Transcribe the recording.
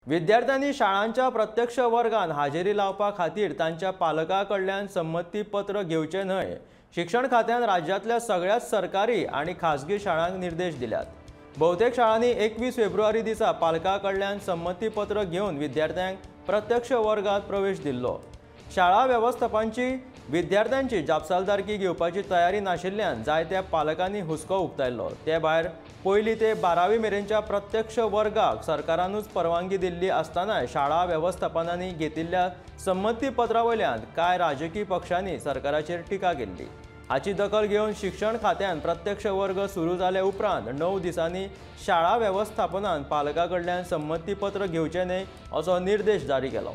विद्यार्थ्यांनी शाळांच्या प्रत्यक्ष वर्गात हाजेरी लावपा खातीर तांच्या पालकां कडल्यान संमतीपत्र घेवचें न्हय. शिक्षण खात्यान राज्यांतल्या सगळ्याच सरकारी आनी खाजगी शाळांक निर्देश दिल्यात. बहुतेक शाळांनी 21 फेब्रुवारी दिसा पालकां कडल्यान संमतीपत्र घेवन विद्यार्थ्यांक प्रत्यक्ष वर्गात प्रवेश दिल्लो. शाळा वेवस्थापनाची विद्यार्थ्यांची जापसालदारकी घेवपाची तयारी नाशिल्ल्यान जायत्या पालकांनी हुस्को उक्तायलो. ते भायर पयली ते 12वी मेरेनच्या प्रत्यक्ष वर्गाक सरकारानूच परवानगी दिल्ली आसतना शाळा वेवस्थापनांनी घेतिल्ल्या संमतीपत्रा वयल्यान कांय राजकीय पक्षांनी सरकाराचेर टिका केल्ली. हाची दखल घेवन शिक्षण खात्यान प्रत्यक्ष वर्ग सुरू जाले उपरांत 9 दिसांनी शाळा वेवस्थापनान पालकां कडल्यान संमतीपत्र घेवचें न्हय असो निर्देश जारी केलो.